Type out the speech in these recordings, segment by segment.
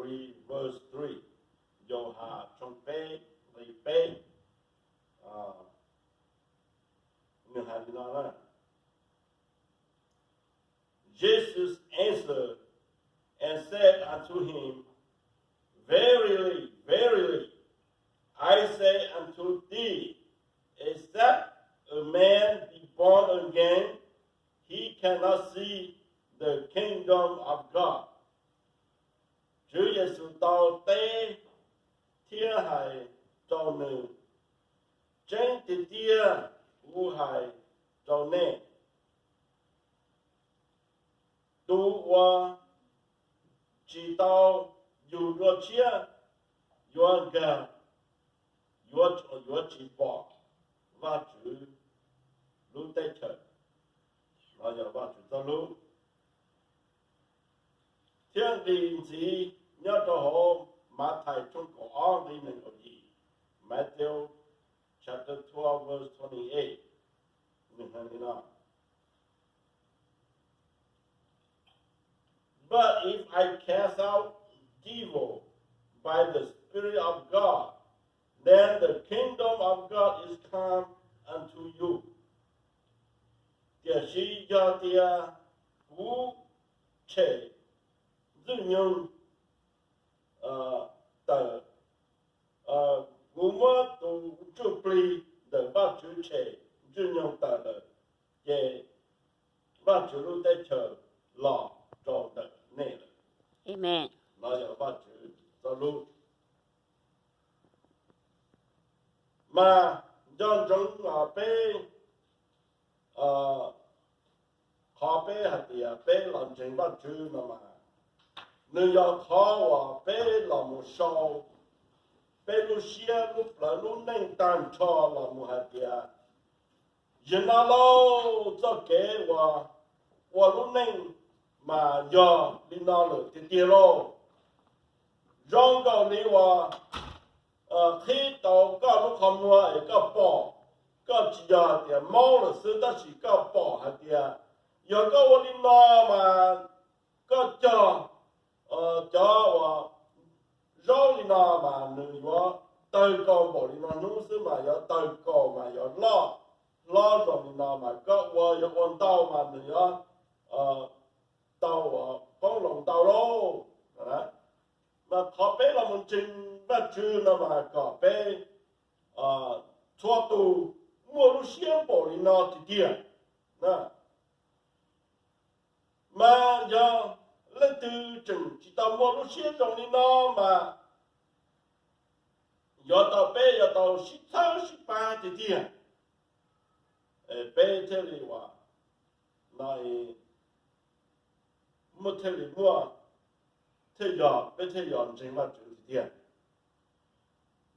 three, verse three. Yauhas tshooj peb nqe peb, nws hais li no na: Jesus answered and said unto him, Verily, verily, I say unto thee, except a man be born again, he cannot see the kingdom of God. Tswv Yexus tau teb thiab hais rau nws, Tseeb tiag tiag kuv hais rau nej, tus uas tsis tau yug dua tshiab yuav nkag, yuav, yuav tsis pom Vajtswv lub teb chaws, los yog Vajtswv txoj lub. Thiab nqe ntxiv nyob rau hauv Mathais tshooj kaum ob nqe nees nkaum yim, Matthew chapter twelve, verse twenty-eight, nws hais li no: But if I cast out devil by the Spirit of God, then the kingdom of God is come unto you. Tiam sis yog tias kuv tshem ntxwg nyoog tawm, kuv muab tus ntsuj plig ntawm Vajtswv tshem ntxwg nyoog tawm lawm, ces Vajtswv lub teb chaws los rau ntawm nej lawm. Amen. No yog Vajtswv txoj lub. Mas nco ntsoov peb, qhov peb hais tias peb los ntseeg Vajtswv no mas, nws yog qhov uas peb los mus sau peb lub siab lub plawv lub neej tag nrho los mus hais tias, yog no lauj, txoj kev uas ua lub neej mas yog li no lawm tiag tiag lauj. Zoo nkaus li uas qhib tau koj lub qhov muag es koj pom, koj tsis yog hais tias maub lawm xwb tab sis koj pom hais tias yog koj ua li no mas koj cog cov uas zaub li no mas nws yuav tawg kaus npaum li no hnub xwb mas yuav tawg kaus mas yuav loj hlob zoo li no mas koj ua yuav ua ntau mas nws yuav tau uas qoob loo ntau lauj. Mas qhov peb los mus ntseeg Vajtswv no mas kom peb txhua tus muaj lub siab npaum li no tiag tiag. Mas yog leej twg tseem tsis tau muaj lub siab zoo li no mas yuav tau peb yuav tau sib txhawb sib pab tiag tiag, peb thiaj li ua, no, muaj thiaj li muaj, thiaj yog peb thiaj yog ntseeg Vajtswv tiag tiag.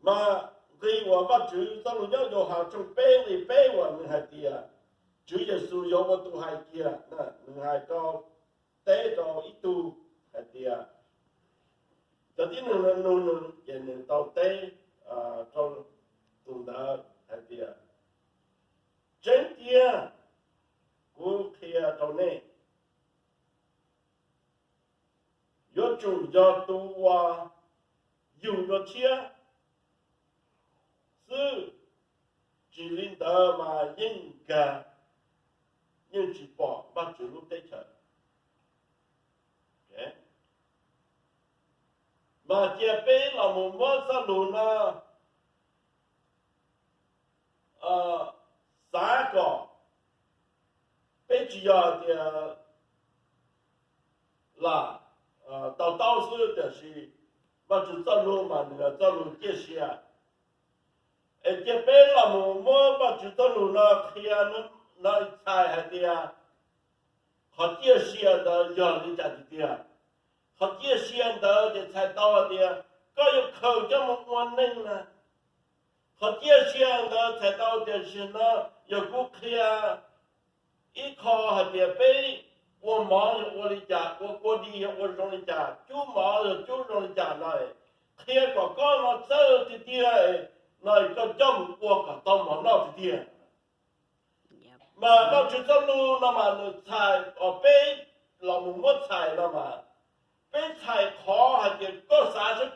Mas nqi uas Vajtswv txoj lus nyob Yauhas tshooj peb nqi peb uas nws hais tias Tswv Yexus yog ua tus hais kiag, nws hais rau, teb rau ib tug hais tias, cov tib neeg no nug nws ces nws tau teb rau tus ntawd hais tias, tseeb tiag kuv qhia rau nej, yuav tsum yog tus uas yug dua tshiab xwb, tsis li ntawd mas yeej nkag, yeej tsis pom Vajtswv lub teb chaws. Mas cia peb los mus muab txoj lus no xav kom peb tsis yog tias lam to taub xwb tiam sis Vajtswv txoj lus mas nws yog txoj lus ciaj sia. Es cia peb los mus muab Vajtswv txoj lus no qhia, no txhais hais tias qhov ciaj sia ntawd yog li cas tiag tiag. Qhov ciaj sia ntawd ces txhais tau hais tias koj yuav khaws coj mus ua neej na. Qhov ciaj sia ntawd txhais tau tias tam sim no yog kuv qhia ib qho hais tias peb ua mov yog ua li cas, ua kua dis yog ua zoo li cas, cub mov yog cub zoo li cas no, qhia kom koj no txawj tiag tiag no koj coj mus ua kom tau mov noj tiag tiag. Mas Vajtswv txoj lus no mas nws txhais, peb los mus muab txhais no mas, peb txhais qhov hais tias koj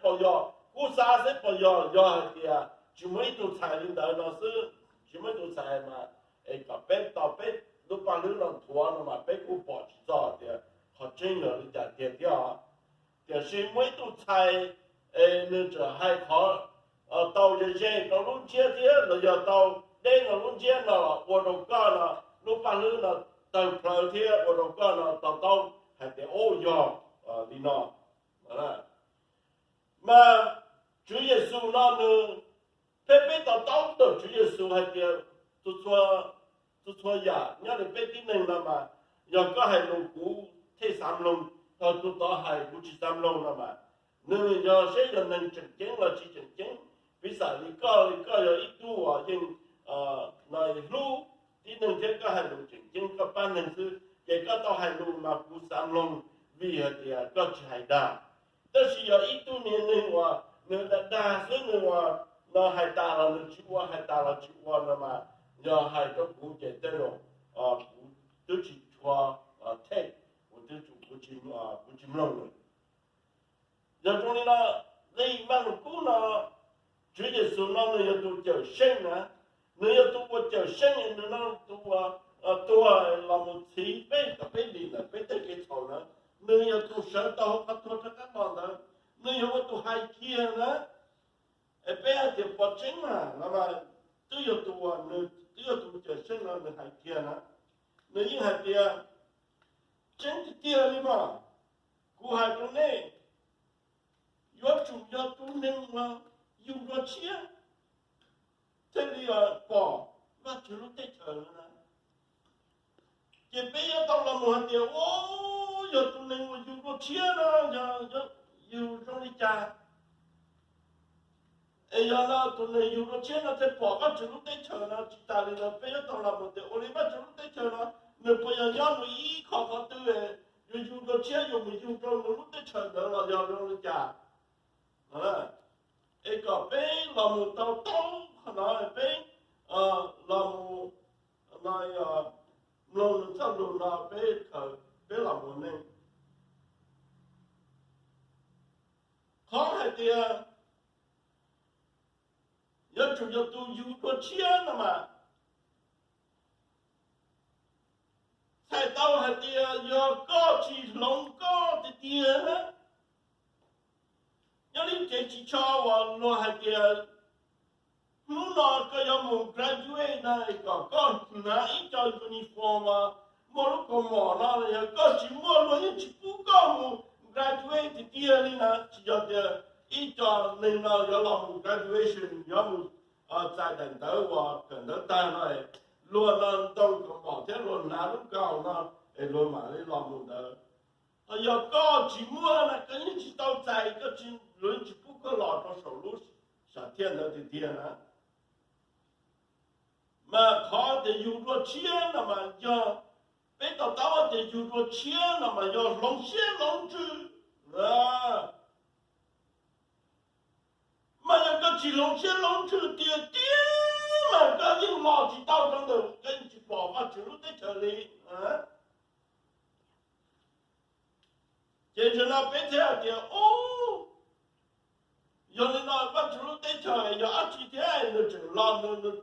Puas yog, kuv xav xwb puas yog, yog hais tias tsis muaj ib tug txhais li ntawd no xwb, tsis muaj ib tug txhais mas, es kom peb tau peb lub paj hlwb no nthuav no mas peb kuj pom tsis txog tias qhov tseeb yog li cas tiag thiab os. Tiam sis muaj ib tug txhais, es nws tseem hais qhov tau ze ze rau lub ntsiab thiab los yog tau deb rau lub ntsiab no los ua rau koj no lub paj hlwb no tawg plawv thiab ua rau koj no to taub hais tias ub yog li no. Mas Tswv Yexus no nws, peb peb to taub ntawm Tswv Yexus hais tias txhua txhua yam nyob li peb tib neeg no mas, yog koj hais lus kuv thiaj xav mloog, ho tus tod hais kuv tsis xav mloog no mas, nws yog seb yog neeg tseem ceeb los tsis tseem ceeb. Piv xam li koj, li koj yog ib tug uas yeej hlub tib neeg thiab koj hais lus tseem ceeb koj pab neeg xwb, ces koj tau hais lus mas kuv xav mloog, vim hais tias koj tsis hais dag. Tab sis yog ib tug niag neeg uas nws dag dag xwb, nws uas no hais tas los nws tsis ua, hais tas los tsis ua no mas, yog hais rau kuv ces tej zaum kuv twb tsis tshua thej, kuv twb, kuv tsis mloog lawm. Yog zoo li no, li Vaj Lug Kub no, Tswv Yexus no nws yog tus cawm seej na, nws yog tus ua cawm seej, nws no tus ua tuag los mus txhiv peb kom peb dim ntawm peb tej kev txhaum na, nws yog tus sawv tau hauv qhov tuag rov qab los ntawd, nws yog ua tus hais kiag na. Es peb hais tias pom tseeb mas no mas, twb yog tus, nws twb yog tus cawm seej no nws hais kiag na, nws yeej hais tias tseeb tiag tiag li mas, kuv hais rau nej, yuav tsum yog tus neeg uas yug dua tshiab thiaj li pom Vajtswv lub teb chaws no na. Ces peb yuav tau los mus hais tias, ub, yog tus neeg uas yug dua tshiab no, yog yug zoo li cas, es yog no tus neeg yug dua tshiab no thiaj pom Vajtswv lub teb chaws no. Tsis tas li no peb yuav tau los mus tias ua li Vajtswv lub teb chaws no nws puas yog nyob nws ib qho qhov twg, yus yug dua tshiab yus mus yug rau nws lub teb chaws ntawd los yog zoo li cas. Es kom peb los mus tau taub qhov no, peb los mus mloog nws txoj lus no peb, peb los mus neej. Qhov hais tias yuav tsum yog tus yug dua tshiab no mas, txhais tau hais tias yog koj tsis hloov koj tiag tiag na, nyob li ces tsis tso uas luag hais tias hnub no koj yuav mus graduate na, kom koj hnav ib co uniform mas muaj lub kaus mom no, yog koj tsis muaj luag yeej tsis pub koj mus graduate tiag tiag li na. Tsis yog tias ib co neeg no yuav los mus graduation, yuav mus txais daim ntawv uas kawm ntawv tag no, luag no ntoo kaus mom thiab luag hnav lub kaus no, es luag mam li los mus ntawd. Ho yog koj tsis muaj na koj yeej tsis tau txais, koj tsis, luag yeej tsis pub koj los rau saum lub sam thiaj ntawd tiag tiag na. Mas qhov tias yug dua tshiab no mas yog, peb to taub tias yug dua tshiab no mas yog hloov siab hloov ntsws. Mas yog koj tsis hloov siab hloov ntsws tiag tiag mas koj yeej los tsis tau rau ntawm, koj yeej tsis pom Vajtswv lub teb chaws li. Ces tam sim no peb thiaj hais tias, ub, yog li no Vajtswv lub teb chaws yog dab tsi thiab nws tseem los, nws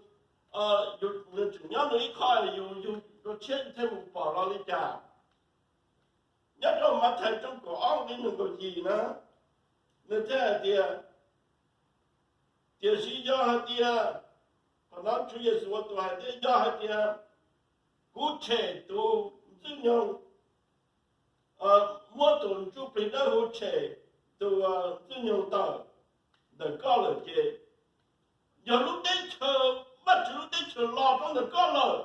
tseem nyob nws ib qho, yus yug dua tshiab thiaj mus pom los li cas? Nyob rau Mathais tshooj kaum ob nqe nees nkaum yim na, nws thiaj hais tias, tiam sis yog hais tias, qhov no Tswv Yexus ua tus hais tias, yog hais tias kuv tshem tus ntxwg nyoog, muab tus ntsuj plig dawb huv tshem tus ntxwg nyoog tawm ntawm koj lawm ces yog lub teb chaws, Vajtswv lub teb chaws los rau ntawm koj lawm.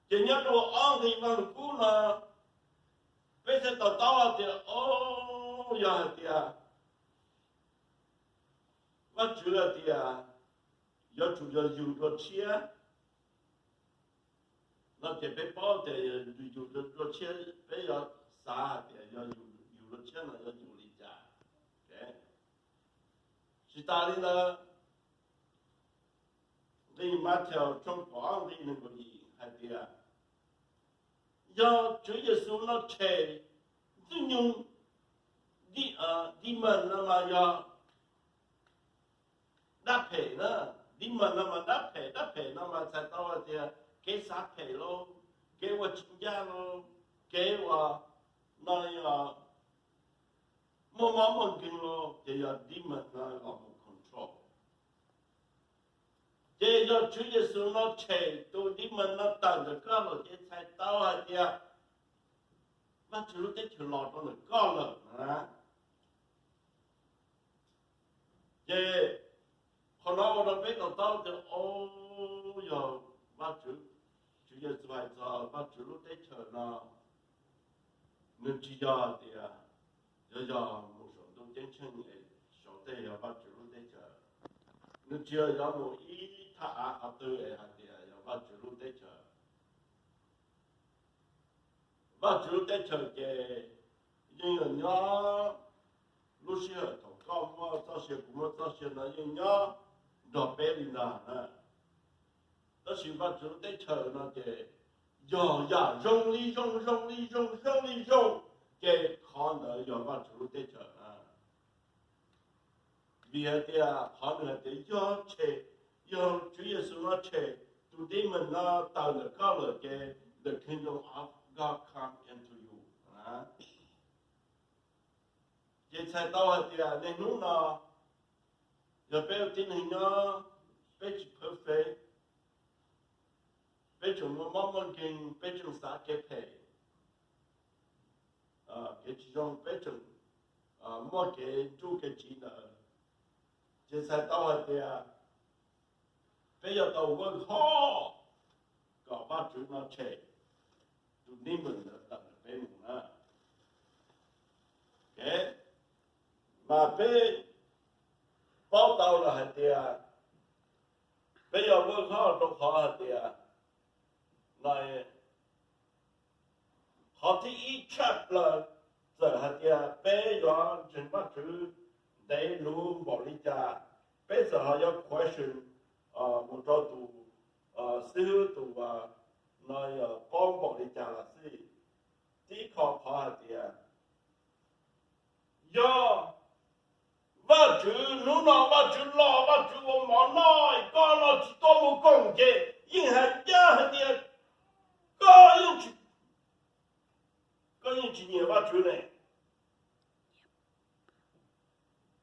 Ces nyob rau ob nqe Vaj Lug Kub no, peb thiaj to taub tias, o, yog hais tias Vajtswv hais tias yuav tsum yog yug dua tshiab no ces peb paub tias yug dua tshiab, peb yuav xav hais tias yog yug dua tshiab no yuav yug li cas. Tsis tas li ntawd, nqe Mathais tshooj kaum ob nqe nees nkaum yim hais tias, yog Tswv Yexus no tshem ntxwg nyoog Demon no mas yog dab phem na. Demon no mas dab phem, dab phem no mas txhais tau hais tias kev xav phem lauj, kev ua tsis ncaj lauj, kev ua no muaj mob muaj nkeeg lauj, ces yog demon no los mus control. Ces yog Tswv Yexus no tshem tus demon no tawm ntawm koj lawm ces txhais tau hais tias Vajtswv lub teb chaws los rau ntawm koj lawm na. Ces qhov no ua rau peb to taub tias, o, yog Vajtswv, Tswv Yexus hais txog Vajtswv lub teb chaws no, nws tsis yog tias yog yog mus saum ntuj ceeb tsheej es saum tej yog Vajtswv lub teb chaws. Nws tsis yog yog mus ib thaj av qhov twg es hais tias yog Vajtswv lub teb chaws. Vajtswv lub teb chaws ces yeej yog nyob lub sij hawm thaum koj muaj txoj sia kuv muaj txoj sia no yeej nyob nrog peb li ntag na. Tab sis Vajtswv lub teb chaws no ces yog yam zoo li zoo, zoo li zoo, zoo li zoo, ces qhov ntawd yog Vajtswv lub teb chaws na. Vim hais tias qhov nws hais tias yog tshem, yog Tswv Yexus no tshem tus demon no tawm ntawm koj lawm ces the kingdom of God come into you. Ces txhais tau hais tias niaj hnub no yog peb ua tib neeg nyob, peb tsis perfect, peb tseem muaj mob muaj nkeeg, peb tseem xav kev phem, kev tsis zoo, peb tseem muaj kev nruj kev tsiv ntawd, ces txhais tau hais tias peb yuav tau work hard kom Vajtswv no tshem tus demon ntawd tawm ntawm peb mus na. Mas peb paub tau lawm hais tias peb yuav work hard rau qhov hais tias no, qhov thib ib tshaj plaws, txawm hais tias peb yuav ntseeg Vajtswv ntev luv npaum li cas, peb txawm ho yuav question mus rau tus xib hwb tus no yog paub npaum li cas los xij, tib qho qhov hais tias yog Vajtswv hnub no Vajtswv los Vajtswv ua mov noj, koj no tsis tuaj mus koom ces yeej hais ncaj hais tias koj yeej tsis, koj yeej tsis nyiam Vajtswv ne.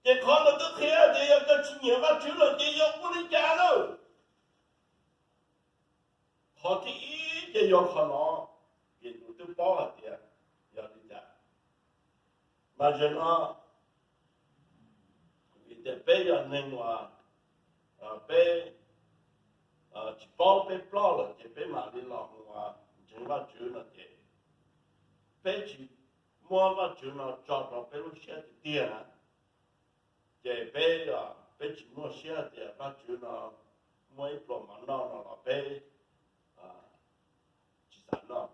Ces qhov ntawd twb qhia tias yog koj tsis nyiam Vajtswv lawm ces yog ua li cas lawm? Qhov thib ib ces yog qhov no, ces yus twb paub hais tias yog li cas. Mas zaum no vim tias peb yog neeg uas peb tsis paub, peb ploj lawm ces peb mam li los mus ntseeg Vajtswv no ces peb tsis muab Vajtswv no tso rau peb lub siab tiag tiag na. Ces peb, peb tsis muaj siab tias Vajtswv no muaj ib pluas mov noj no los peb tsis xav noj,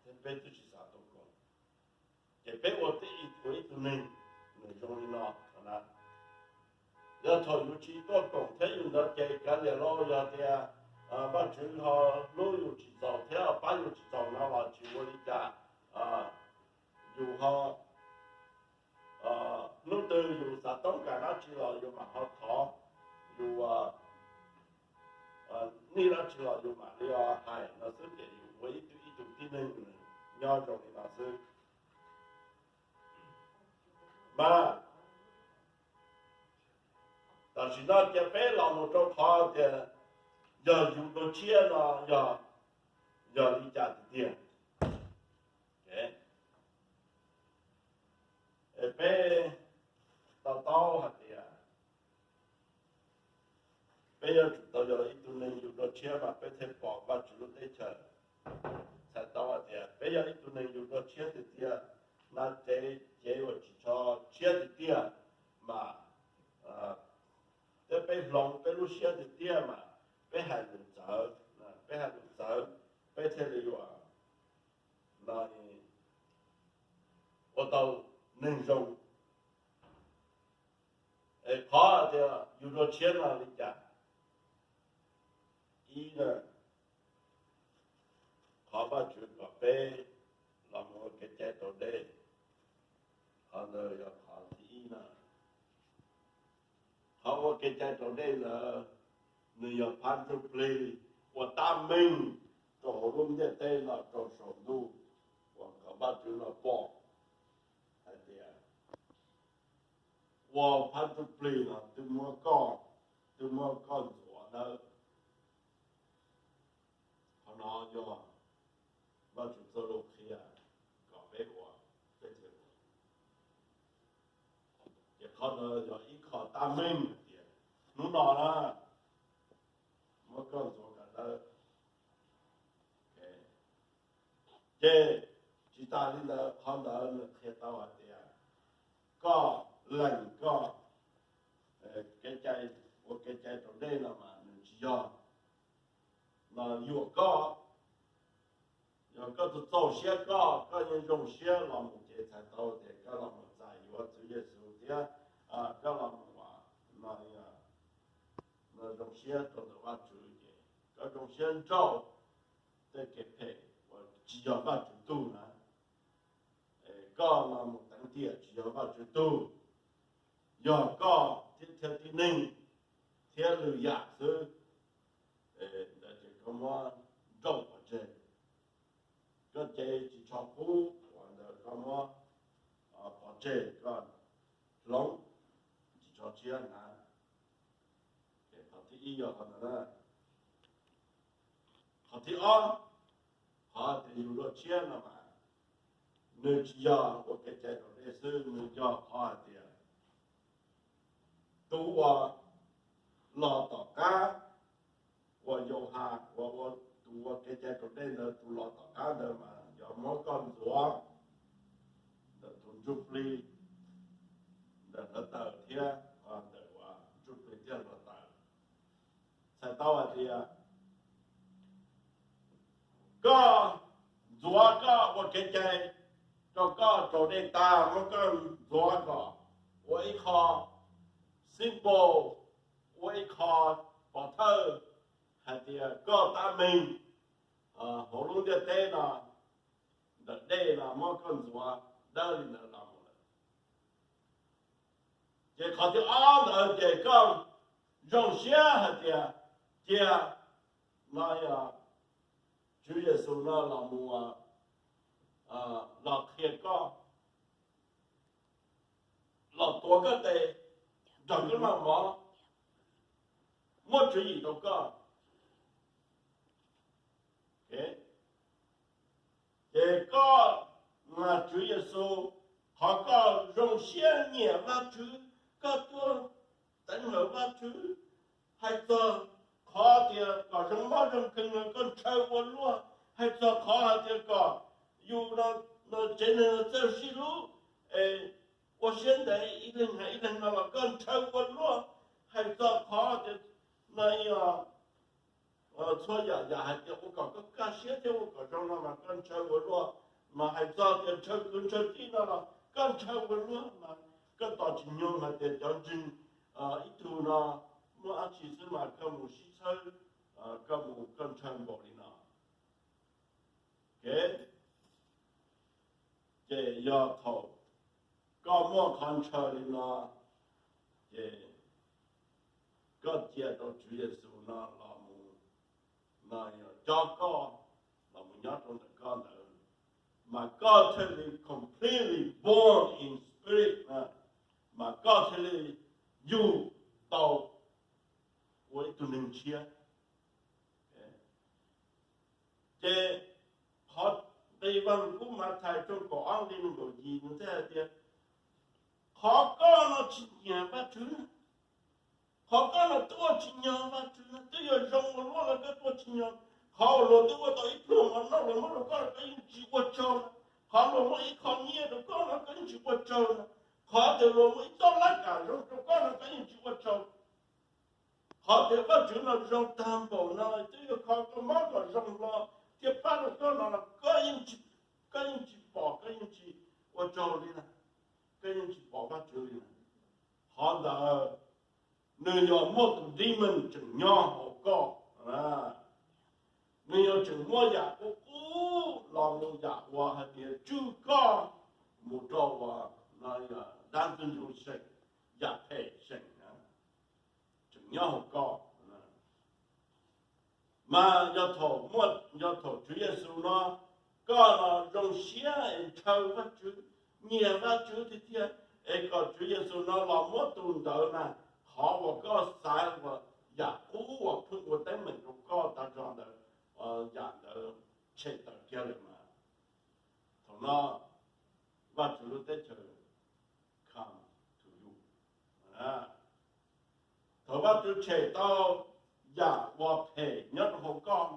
thiab peb twb tsis xav tuaj koom. Ces peb ua tib, ua ib tug neeg nws zoo li no na. Yog thaum yus tsis tuaj koom thiab yus ntawd ces kav liam lauj, yog tias Vajtswv ho hlub yus tsis txaus thiab pab yus tsis txaus no los tsis ua li cas. Yus ho, hnub twg yus xav toob kas dab tsi los yus mam ho thov, yus nij dab tsi los yus mam li hais no xwb, ces yus ua ib tug, ib tug tib neeg nyob zoo li no xwb. Mas tam sim no cia peb los mus rau qhov tias yog yus dua tshiab no yog, yog li cas tiag tiag. Es peb to taub hais tias peb yuav tsum tau yog ib tug neeg yug dua tshiab mas peb thiaj pom Vajtswv lub teb chaws. Txhais tau hais tias peb yog ib tug neeg yug dua tshiab tiag tiag, hnav cev, cev uas tsis tso tshiab tiag tiag mas, thiab peb hloov peb lub siab tiag tiag mas peb hais lus txawv, peb hais lus txawv, peb thiaj li yuav ua tau neeg zoo. Es qhov tias yug dua tshiab no li cas? Ib, qhov Vajtswv kom peb los mus ua kev cai raus dej, qhov ntawd Kev cai raus dej ntawd nws yog phab ntsuj plig ua tab meeg rau hauv lub ntiaj teb no rau saum ntuj uas kom Vajtswv los pom hais tias ua phab ntsuj plig no twb muab koj, twb muab koj ntxuav dawb. Qhov no yog Vajtswv txoj lus qhia kom peb ua, peb thiaj ua. Ces qhov ntawd yog ib qho tab meeg hais tias hnub no na muab koj ntxuav kom dawb. Ces tsis tas li ntawd, qhov ntawd nws qhia tau hais tias koj lees koj kev cai, ua kev cai raus dej no mas nws tsis yog los yuam koj. Yog koj txaus txaus siab, koj, koj yeej zoo siab los mus ces txhais tau tias koj los mus txais yuav Tswv Yexus thiab koj los mus, los zoo siab rau ntawm Vajtswv ces koj zoo siab nrauj tej kev phem uas tsis yog Vajtswv tug na. Koj los mus teev tiam tsis yog Vajtswv tug, yog koj thiab tib neeg thiab lwm yam xwb. Ntawd ces koj muab nrauj pov tseg. Koj cev ris tsho qub uas ntawd koj muab pov tseg, koj hloov ris tsho tshiab na. Qhov thib ib yog qhov ntawd na. Qhov thib ob, qhov tias yus luag tshiab no mas nws tsis yog ua kev cai raus dej xwb, nws yog qhov hais tias tus uas los tom qab uas Yauhas uas ua, tus ua kev cai raus dej ntawd tus los tom qab ntawd mas yog muab koj ntxuav ntawm tus ntsuj plig ntawm hluav taws thiab ntawm ntsuj plig thiab hluav taws. Txhais tau hais tias koj ntxuav koj ua kev cai rau koj raus dej tag, muab koj ntxuav kom ua ib qho symbol, ua ib qho pov thawj hais tias koj tab meeg hauv lub ntiaj teb no, ntawm dej no muab koj ntxuav dawb li ntawd los mus lawm. Ces qhov thib ob ntawd ces koj zoo siab hais tias cia no yog Tswv Yexus no los mus, los qhia koj, los tuav koj tes, nrog koj noj mov, muab tswv yim rau koj. Ces koj mas Tswv Yexus, qhov koj zoo siab nyiam Vajtswv, koj tuaj teev hawm Vajtswv, hais txog qhov tias kom zoo mob zoo nkeeg no koj ntshaw ua luaj, hais txog qhov hais tias kom yus no tsev neeg txawj sib hlub, ua siab ntev ib leeg hais ib leeg no los koj ntshaw ua luaj, hais txog qhov tias no txhua yam yam hais tias ua kom koj kaj siab thiab ua kom zoo no mas koj ntshaw ua luaj, mas hais txog tias ntshaw kwv ntshaw tij no los koj ntshaw ua luaj, mas koj tos tsis nyoog hais tias cov ntseeg ib tug no muaj dab tsi xwb mas koj mus sib txhawb, koj mus koj ntshaw npaum li no. Ces yog thaum koj muaj qhov ntshaw li no, ces koj cia rau Tswv Yexus no los mus, no yog coj koj los mus nyob rau ntawm koj ntawd, mas koj thiaj li completely born in spirit, mas koj thiaj li yug tau ua ib tug neeg tshiab. Ces qhov nqe Vaj Lug Kub Mathais tshooj kaum ob nqe nees nkaum yim nws thiaj hais tias, qhov koj no tsis nyiam Vajtswv, qhov koj no tuaj tsis nyog Vajtswv, twb yog zoo ua luaj los koj tuaj tsis nyog. Qhov uas luag twb ua tau ib pluag mov noj los muab rau koj los koj yeej tsis ua tsaug na, qhov luag muab ib qho nyiaj rau koj no koj yeej tsis ua tsaug na, qhov tias luag muab ib txoj laj kam zoo rau koj no koj yeej tsis ua tsaug. Qhov tias Vajtswv no zoo tag npaum no twb yog qhov koj mob kom zoo hlo thiaj pab rau koj no los koj yeej tsis, koj yeej tsis pom, koj yeej tsis ua tsaug li na, koj yeej tsis pom Vajtswv li na. Qhov ntawd nws yog muaj tus demon tseem nyob hauv koj, nws yog tseem muaj yam qub qub los mus yam uas hais tias tswj koj mus rau uas dab ntxwg nyoog seem, yam phem seem na. nyob hauv koj. Mas yog thaum muaj, yog thaum Tswv Yexus no, koj no zoo siab es ntshaw Vajtswv, nyiam Vajtswv tiag tiag, es kom Tswv Yexus no los muab tus ntawd mas qhov uas koj xaiv uas yam qub uas pheej ua teeb meem rau koj tag zog ntawd, yam ntawd tshem tawm kiag lawm mas thaum no Vajtswv lub teb chaws come to you. Thaum Vajtswv tshem tau yam uas phem nyob rau hauv koj,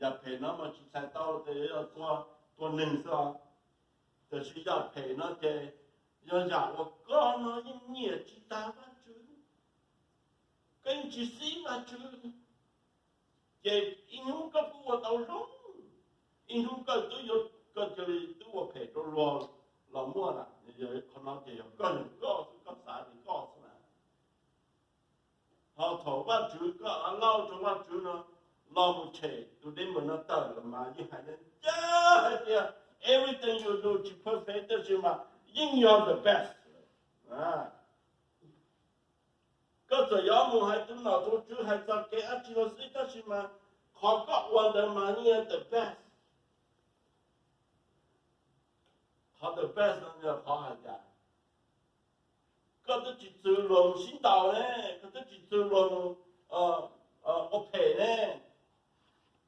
yam phem no mas tsis txhais tau tias yog tua, tua neeg xwb os, tiam sis yam phem no ces yog yam uas koj no yeej nyiam tsis tag Vajtswv, koj yeej tsis xib Vajtswv, ces ib hnub koj kuj ua tau zoo, ib hnub koj twb yuav, koj cia li twb ua phem rau luag los muaj na. Qhov no ces yog koj, yog koj xwb, koj xav li koj xwb na. Ho thaum Vajtswv, koj allow rau Vajtswv no los mus tshem tus demon no tawm los mas yeej hais ncaj hais tias everything you do tsis perfect, tab sis mas yeej yog the best. Koj txawm yuav mus hais tus nom tus tswv hais txog kev dab tsi los xij, tab sis mas qhov koj ua ntawd mas yeej yog the best. Qhov the best no yog qhov hais tias koj twb tsis txwv luag mus sib ntaus ne, koj twb tsis txwv luag mus ua phem ne,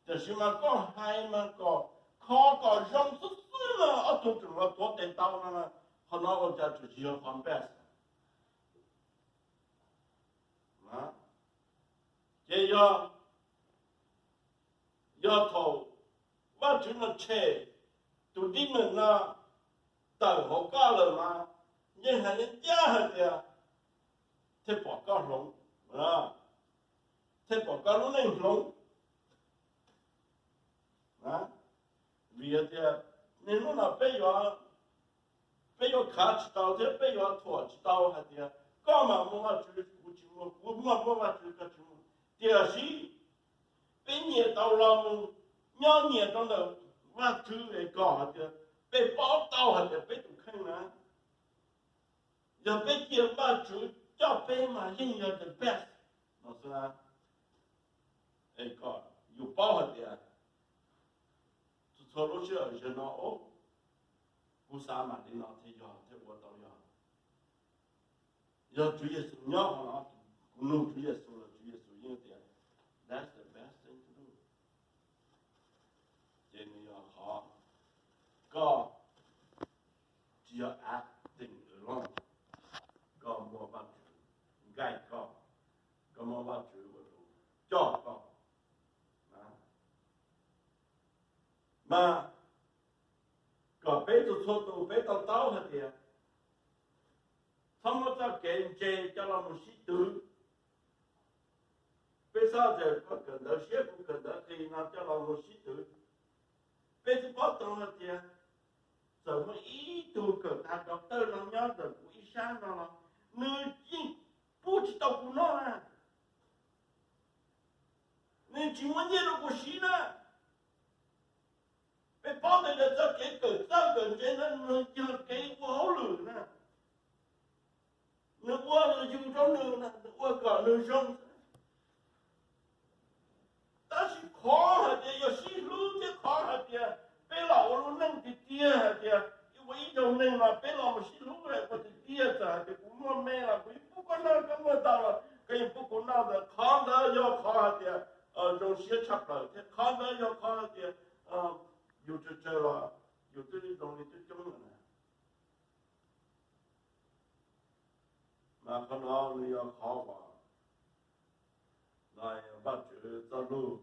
tiam sis mas koj hais mas kom kho kom zoo xwb xwb no ob tug tseem los tuav tes tau no, qhov no ua cas tseem tsis yog qhov best. Ces yog, yog thaum Vajtswv no tshem tus demon no tawm hauv koj lawm mas yeej hais ncaj hais tias thiaj pom koj hloov, thiaj pom koj lub neej hloov. Vim tias niaj hnub no peb yuav, peb yuav khav tsis tau thiab peb yuav thuam tsis tau hais tias koj mas muaj Vajtswv kuv tsis muaj, kuv muaj muaj Vajtswv koj tsis muaj. Tiam sis peb nyias tau los mus nyob nyias rau ntawm Vajtswv es kom hais tias peb paub tau hais tias peb tus kheej na, yog peb cia Vajtswv coj peb mas yeej yog the best no xwb. Es kom yus paub hais tias txhua txhua lub sij hawm zaum no, kuv xav mas li no thiaj yog, thiaj ua tau yog. Yog Tswv Yexus nyob qhov no, kuv nug Tswv Yexus los Tswv Yexus yeej tias that's the best thing to do. Ces nws yog qhov koj tsis yog acting alone, koj muaj Vajtswv guide koj, koj muaj Vajtswv ua tus coj koj. Mas kom peb txhua txhua tus peb to taub hais tias txhob muab txoj kev ntse coj los mus sib twv. Peb txhob tias koj kawm ntawv siab kuv kawm ntawv qis no coj los mus sib twv. Peb twb paub tau hais tias txawm muaj ib tug kawm tag doctor no nyob ntawm kuv ib sab no los nws yeej pub tsis tau kuv noj na, nws tsis muaj nyiaj rau kuv siv na. Peb paub tias txoj kev kawm txawj kawm ntse ntawd nws yog kev ua hauj lwm na, nws ua yus rau nws, nws ua kom nws zoo. Tab sis qhov hais tias yog sib hlub thiab qhov hais tias peb los ua lub neej tiag tiag hais tias ua ib zaug neeg los peb los mus sib hlub ua tiag tiag, txawm hais tias kuv muaj me los kuv yeej pub koj noj, koj muaj tau los koj yeej pub kuv noj ntawd, qhov ntawd yog qhov hais tias zoo siab tshaj plaws thiab qhov ntawd yog qhov hais tias yus tsawg tsawg los yus twb zoo li coob coob lawm na. Mas qhov no nws yog qhov uas Vajtswv txoj lus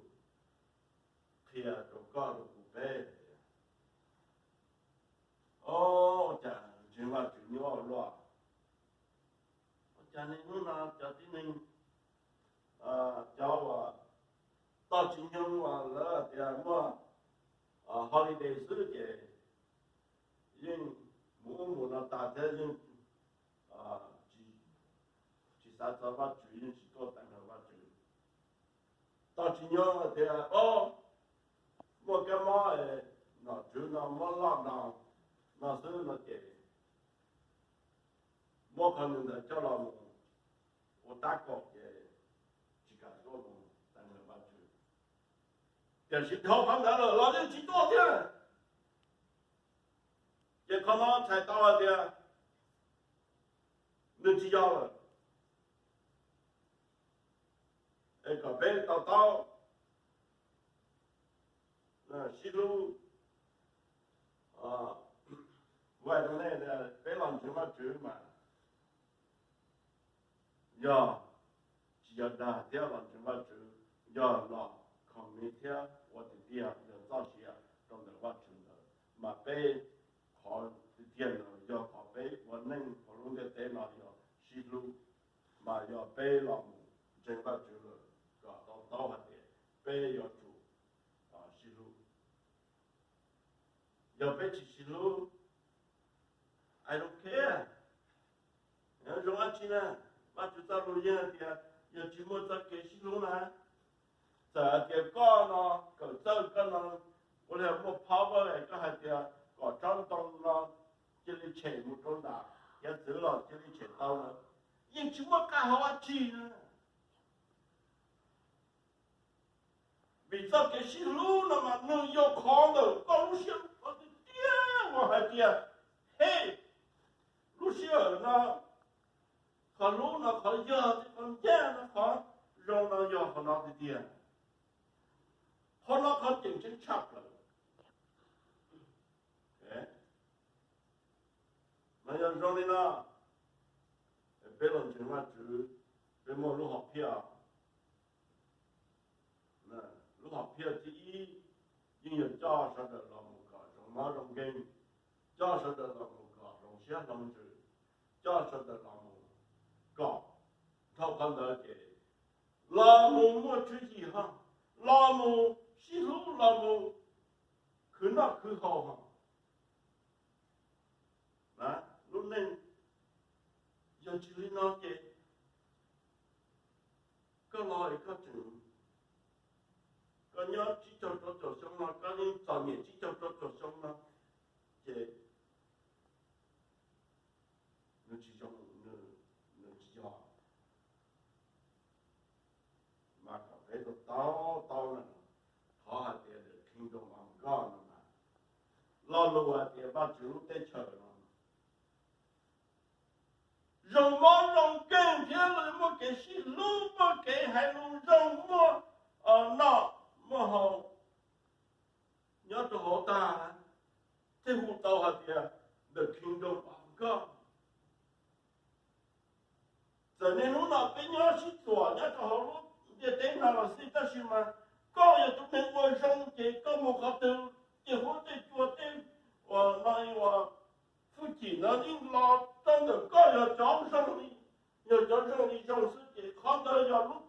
qhia rau koj rau kuv peb tias, o, ua cas ntseeg Vajtswv nyuaj luaj, ua cas niaj hnub no cov tib neeg, cov uas toj tsis nyoog uas lawv tias muaj holiday xwb ces yeej mus ub mus no tas thiab yeej tsis xav txog Vajtswv, yeej tsis tuaj teev rau Vajtswv. Toj tsis nyoog tias, o, muaj kab mob, nom tswv no muab loj no, no xwb no ces muab qhov ntawd coj los mus ua tab kaum ces kam tuaj mus tag ntawm Vajtswv. Tiam sis dhau qhov ntawd lawm los yeej tsis tuaj thiab. Ces qhov no txhais tau hais tias nws tsis yog lawm. Es kom peb to taub sib hlub. Ua rau nej, peb los ntseeg Vajtswv mas yog tsis yog dag thiab los ntseeg Vajtswv, yog los khoom mi thiab ua tiag tiag yog txoj sia rau ntawm Vajtswv ntawd, mas peb qhov tiag tiag no yog qhov peb ua neej hauv lub ntiaj teb no yog sib hlub, mas yog peb los mus ntseeg Vajtswv lawm kom to taub hais tias peb yuav tsum sib hlub. Yog peb tsis sib hlub, I don't care, zoo dab tsi na. Vajtswv txoj lus yeej hais tias yog tsis muaj txoj kev sib hlub na, txawm hais tias koj no kawm txawj, koj no ua li muaj power, koj hais tias kom tsob ntoo no cia li tshem mus rau nram hiav txwv los cia li tshem tau na, yeej tsis muaj qab hau dab tsi na. Vim txoj kev sib hlub no mas nws yog qhov ntawm koj lub siab tiag tiag uas hais tias, hej, lub sij hawm no qhov hlub no qhov yog tias qhov ncaj no qhov zoo no yog qhov no tiag tiag. Qhov no qhov tseem ceeb tshaj plaws. Mas yog zoo li no, peb los ntseeg Vajtswv, peb muaj lub hom phiaj. Lub hom phiaj thib ib yeej yog coj sawv daws los mus kom zoo mob zoo nkeeg, coj sawv daws los mus kom hloov siab hloov ntsws, coj sawv daws los mus kom dhau qhov ntawd ces los mus muaj tswv yim ho, los mus sib hlub, los mus khwv noj khwv haus ho. Lub neej yog tsis li no ces koj los es koj tseem, koj nyob tsib caug rau caum xyoo no, koj yeej txom nyem tsib caug rau caum xyoo no ces nws tsis zoo, nws tsis yog. Mas kom peb to taub, taub na, qhov hais tias the kingdom of God no mas, lo lus hais tias Vajtswv lub teb chaws no zoo mob zoo nkeeg thiab muaj kev sib hlub, muaj kev hais lus zoo, muaj noj muaj haus nyob rau hauv tag, thiaj hu tau hais tias the kingdom of God. Txawm niaj hnub no peb nyob sib txuam nyob rau hauv lub ntiaj teb no los xij, tab sis mas koj yog tus neeg ua zoo ces koj mus qhov twg, tej huab tej cua, tej uas no uas hwj chim no yeej los rau ntawm koj yog cov zoo li, yog cov zoo li zoo xwb ces qhov ntawd yog lub,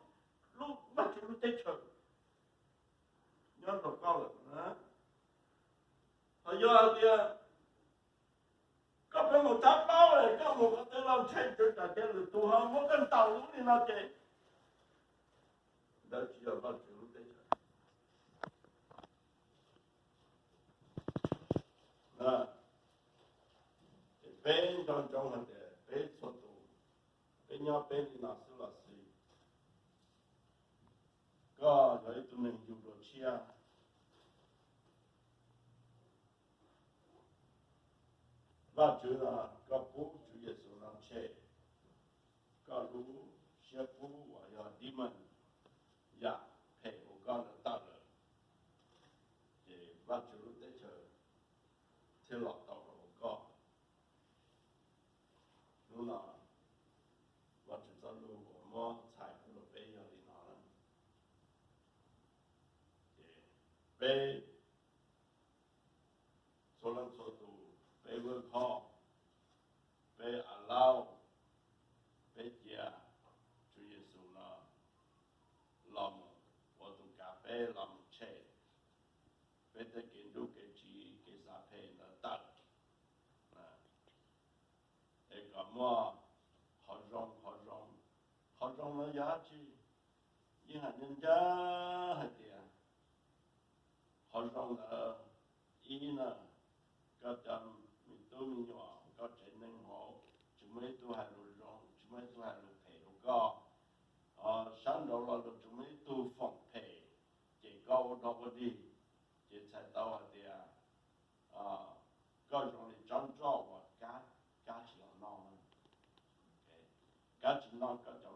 lub Vajtswv lub teb chaws nyob rau koj lawm. Ho yog hais tias koj pheej mus thab plaub, koj mus qhov twg los ntshai tsam ces lwm tus ho muab koj ntaus lub li no ces ntawd tsis yog Vajtswv lub teb chaws. Ces peb nco ntsoov hais tias peb txhua tus, peb nyob peb li no xwb los xij, koj yog ib tug neeg yug dua tshiab, Vajtswv no, koj pub Tswv Yexus no tshem koj lub siab pub uas yog demon, yam phem hauv koj ntawd tawm lawm, ces Vajtswv lub teb chaws thiaj los tau rau hauv koj. Hnub no Vajtswv txoj lus uas muab txhais rau peb yog li no. Ces peb txhua leej txhua tus, peb wb khob, peb a laub, peb cia Tswv Yexus no los mus ua tus kav peb, los mus tshem peb tej kev nrub kev tsiv kev xav phem ntawd tawm. Es kom muaj qhov zoo, qhov zoo, qhov zoo no yog dab tsi? Yeej hais ncaj ncaj hais tias qhov zoo ntawd, ib na, koj cov me tub me nyuam, koj tsev neeg hauv tsis muaj ib tug hais lus zoo, tsis muaj ib tug hais lus phem rau koj. Sab nraud los luag tsis ua dig, ces txhais tau hais tias koj zoo li tsob nroj uas kab, kab tsis los noj, kab tsis noj koj cov